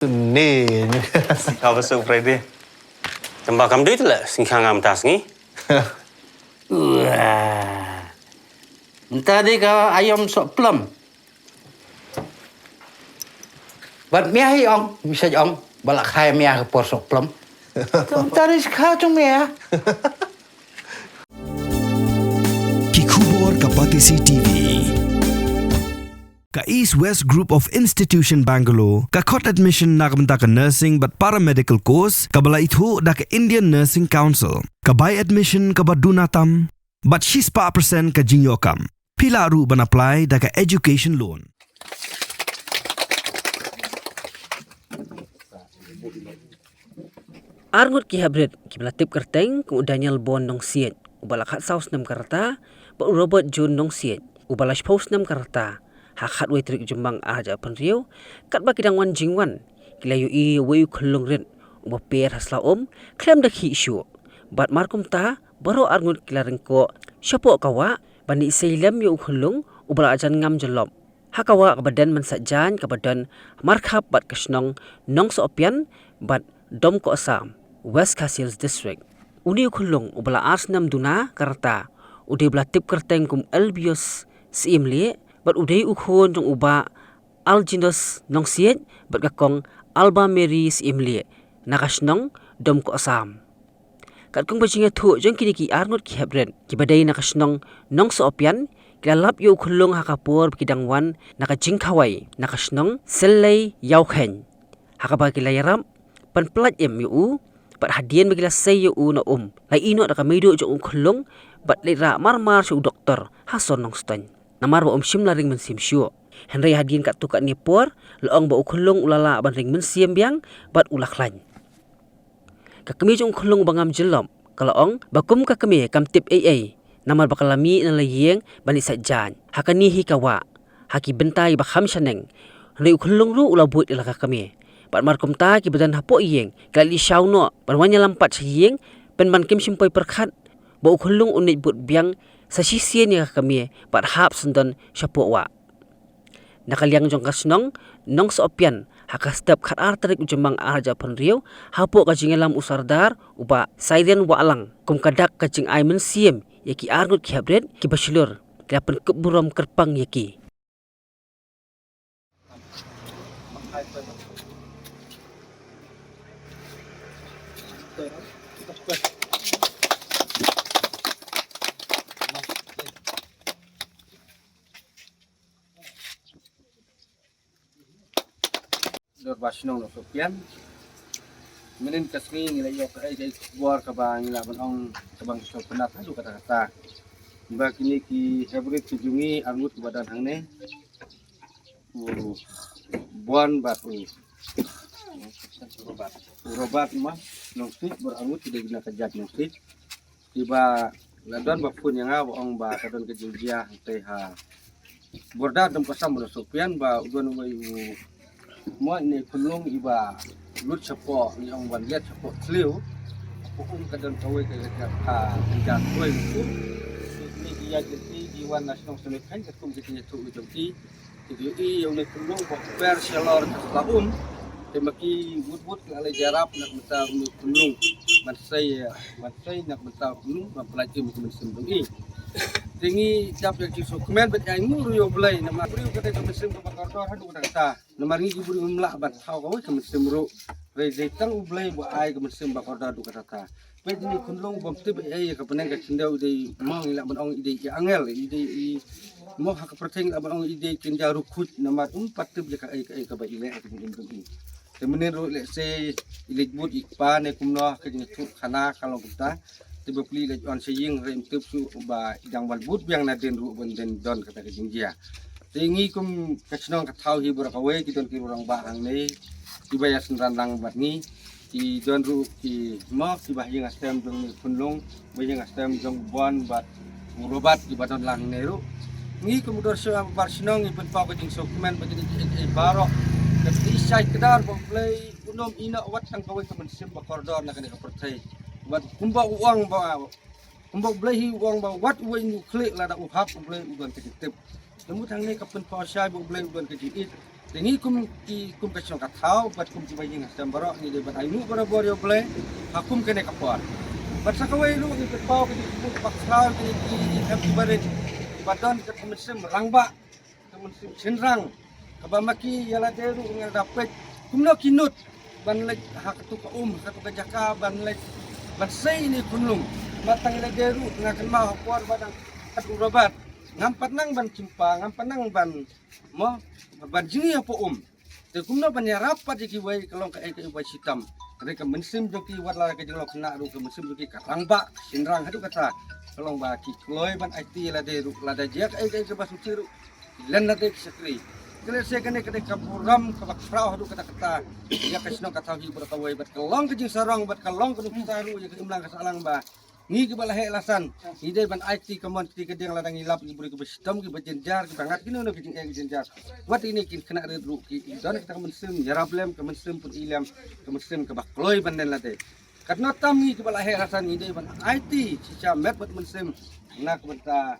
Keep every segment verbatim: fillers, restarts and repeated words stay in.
Ni. Ka ba su Friday. Tamba kam dei tu la sing khang am tas ngi. Wah. Mynta dei ka aïom sohplem. Bad mia hi ong, misa ong, ba la khai mia ka por sohplem. Mynta dei skha jong mia. Ki khubor ka Batesi T V. Ka East West Group of Institution Bangalore ka khot admission na ka bynta ka nursing bad paramedical course kaba la ithuh da ka Indian Nursing Council. Ka bai admission kaba duna tam bad shispah percent ka jingïoh kam. Phi lah ruh ban apply da ka education loan. Arngut ki heprit kiba la tip kyrteng kum u Daniel Bon Nongsiej uba la khatsaw snem ka rta bad u Robert John Nongsiej uba la shiphew snem ka rta ha khatwei tarik Jymmang arhajar phew, katba ki dang wan jingwan ki la ïohi ïa uwei u khyllung rit uba per ha sla um khlem da khih shuh. Bad markumta baroh arngut ki la ryngkoh shapoh ka wah ban ïasei lem ïa u khyllung uba la jan ngam jyllop ha ka wah kaba don mynsaid jaiñ kaba don markhap bad ka shnong Nongsohpian bad Domkohsam, West Khasi Hills District. Une u khyllung uba la ar snem duna ka rta u dei uba la tip kyrteng kum Elbius Syiemlieh bad u dei u khun jong u Bah Alginus Nongsiej bad ka Kong Alba Mary Syiemlieh na ka shnong Domkohsam. Katkum ka jingïathuh jong kine ki arngut ki heprit kiba dei na ka shnong Nongsohpian ki la lap ïa u khyllung ha ka por ba ki dang wan na ka jingkhawai na ka shnong Sylleiïawkheiñ ha kaba ki la ïarap ban pyllait im ïa u bad hadien ba ki la sei ïa u na um la ïehnoh da ka meiduh jong u khyllung bad leit rah marmar sha u doktor ha Sor Nongstoiñ namar ba um shym la ring mynsiem shuh. Hynrei hadien katto katne por la ong ba u khyllung u la lah ban ring mynsiem biang bad u la khlaiñ. Ka kmie jong u khyllung uba ngam jyllop ka la ong ba kum ka kmie kam tip ei ei namar ba ka la mih na la ïing ban leit sait jaiñ. Ha kane hi ka wah ha ki bynta ba kham shaneng. Hynrei u khyllung ruh u la buit ïa la ka kmie bad markumta kiba don hapoh ïing ki la leit shaw noh ban wan ïalam pat sha ïing pynban kim shym poi pyrkhat ba u khyllung un leit bud biang sa shisien ïa ka kmie bad hap syndon shapoh wah. Na ka liang jong ka shnong Nongsohpian ha ka step khatar tarik u Jymmang arhajar phew hapoh ka jingïalam u Sordar u Bah Sairen Wahlang kum ka dak ka jingai mynsiem ïa ki arngut ki heprit kiba shlur ki la pynkup burom kyrpang ïa ki. Dorbar Shnong Nongsohpian. Mynnin ka sngi ngi la ïoh kaei kaei ka khubor kaba ngi lah ban ong kaba ngi sngewtynnat haduh katta katta. Ba kine ki heprit ki jong ngi arngut kiba don hangne, u Bon bad u Robert ma Nongsiej, baroh arngut ki dei na ka jait Nongsiej. Kiba la don ba phone ïa nga ba ong ba ka don ka jingjia hangtei ha border Domkohsam Nongsohpian ba u don uwei u, mo, une u khyllung iba lut shapoh, ngi ong ban liat shapoh thliew. Hapoh um ka don kawei ka, ka, ka, ka, kawei u. Kine ki ïaid lynti ki wan na shnong Sohnaikhain katkum ka jingïathuh jong ki. Ki ïohi ïa une u khyllung ba u per shalor ka sla um. Te ma ki wut wut ki la leit ïarap na ka bynta une u khyllung ban sei, ban sei na ka bynta u khyllung ban pyllait im ïa ka mynsiem jong i. Te ngi dap ïa ka jingsngewkmen bad ïa ngi ruh ïa U Blei namar briew ka dei ka mynsiem kaba kordor haduh katta katta. Namar ngi ki briew ngim lah ban thaw kawei ka mynsiem ruh. Hynrei dei tang U Blei ba ai ka mynsiem ba kordor haduh katta katta. Peit ïa une u khyllung bym tip ei ei ïa ka bneng ka khyndew, i dei, mo, ngi lah ban ong i dei i angel, i dei i, mo, ha ka pyrthei ngi lah ban ong i dei kynja rukhuid namar um pat tip ïa kaei kaei kaba i leh ha ka jingim jong i. Te mynnin ruh lehse i leit bud i kpa ne kumno, ka jingïathuh khana ka long kumta. Te ba plie leit wan sha ïing hynrei um tip shuh ba i dang wan bud biang nadien ruh ban dang don kata ka jingjia. Te ngi kum ka shnong ka thaw hi baroh kawei, ki don ki rangbah hangne kiba ïa synran lang bad ngi. Ki don ruh ki, mo, kiba ha ïing ha sem jong une u khyllung, ba ha ïing ha sem jong u Bon bad u Robert kiba don lang hangne ruh. Ngi kum u Dorbar Shnong ngi pynpaw ka jingsngewkmen ba kine kiei kiei baroh ka dei shai kdar ba U Blei un ym ïehnoh wat tang kawei ka mynsiem ba kordor na kane ka pyrthei. Bad kumba u ong ba Kumba U Blei hi u ong ba wat uwei u khlieh lada u hap U Blei u don ka jingtip. Te mut hangne ka pynpaw shai ba U Blei u don ka jingïeit. Te ngi kum ki, kum ka shnong ka thaw bad kum kiba ïeng ha stem baroh ngi dei ban ai nguh barabor ïa U Blei ha kum kane ka por. Bad sa kawei ruh ngi pynpaw ka jingkyrkhu kaba khraw ïa kine ki hep kiba rit kiba don ka mynsiem rangbah, ka mynsiem shynrang, kaba ma ki ïa lade ruh ngi da peit kumno ki nud ban leit ha katu ka um, ha katu ka jaka ban leit ban sei ïa ine i khunlung. Ma tang ïa lade ruh nga kynmaw ha por ba dang kat u Robert ngam pat nang ban shim pa, ngam pat nang ban mo ban jngi hapoh um. Te kumno ban ïarap pat ïa kiwei ka long kaei kaei ba shitom. Hynrei ka mynsiem jong ki wat la ka jinglong khynnah ruh ka mynsiem jong ki ka rangbah, ka shynrang haduh katta. Ka long ba ki kloi ban aiti ïa lade ruh, lada jia kaei kaei kaba sngewsih ruh ki len lade ki shakri. Te lehse kane ka dei ka burom kaba khraw haduh katta katta ïa ka shnong ka thaw hi baroh kawei bad ka long ka jingsarong bad ka long ka nuksa ruh ïa ka imlang ka sahlang ba ngi kiba la heh la san ngi dei ban aiti ka mon kti ka diang lada ngi lap ki briew kiba shitom kiba jynjar kiba ngat kino kino ki jingeh ki jynjar. Wat ine kin khynnah rit ruh ki don kata ka mynsiem ïarap lem, ka mynsiem pyni lem, ka mynsiem kaba kloi ban len lade. Katno tam ngi kiba la heh la san ngi dei ban aiti shisha met bad mynsiem na ka bynta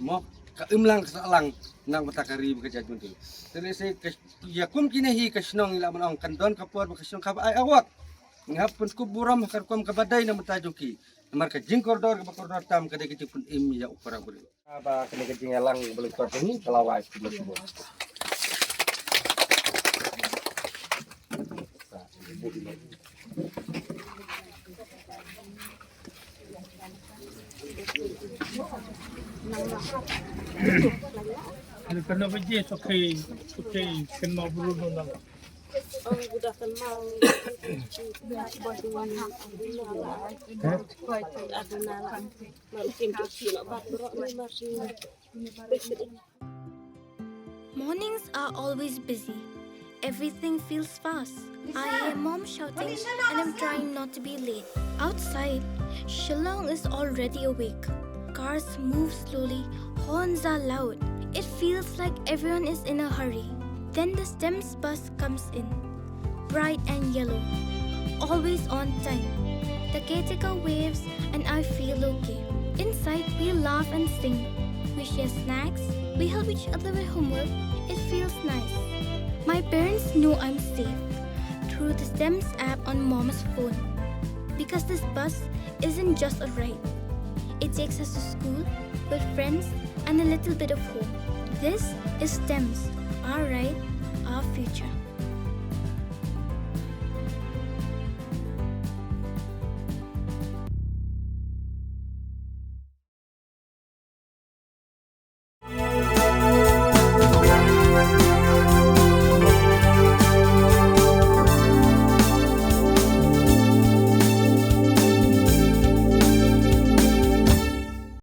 mo ka imlang ka sahlang na ka bynta ka ri bad ka jaitbynriew. Te lehse ka ïa kum kine hi ka shnong ngi lah ban ong kan don ka por ba ka shnong kaba ai award. Ngi hap pynkup burom ha ka rukom kaba dei na ka bynta jong ki. Namar ka jingkordor kaba kordor tam ka dei ka jingpynim ïa u para briew. Ba kane ka jingïalang ba lyngkot jong ngi ka la wai shuh shuh. Ano ka na ba je so kay so kay kan ma bulu no na. Mornings are always busy. Everything feels fast. I hear mom shouting and I'm trying not to be late. Outside, Shillong is already awake. Cars move slowly, horns are loud. It feels like everyone is in a hurry. Then the STEMS bus comes in. Bright and yellow. Always on time. The caretaker waves and I feel okay. Inside, we laugh and sing. We share snacks. We help each other with homework. It feels nice. My parents know I'm safe through the STEMS app on mom's phone. Because this bus isn't just a ride. It takes us to school, with friends, and a little bit of home. This is STEMS, our ride, our future.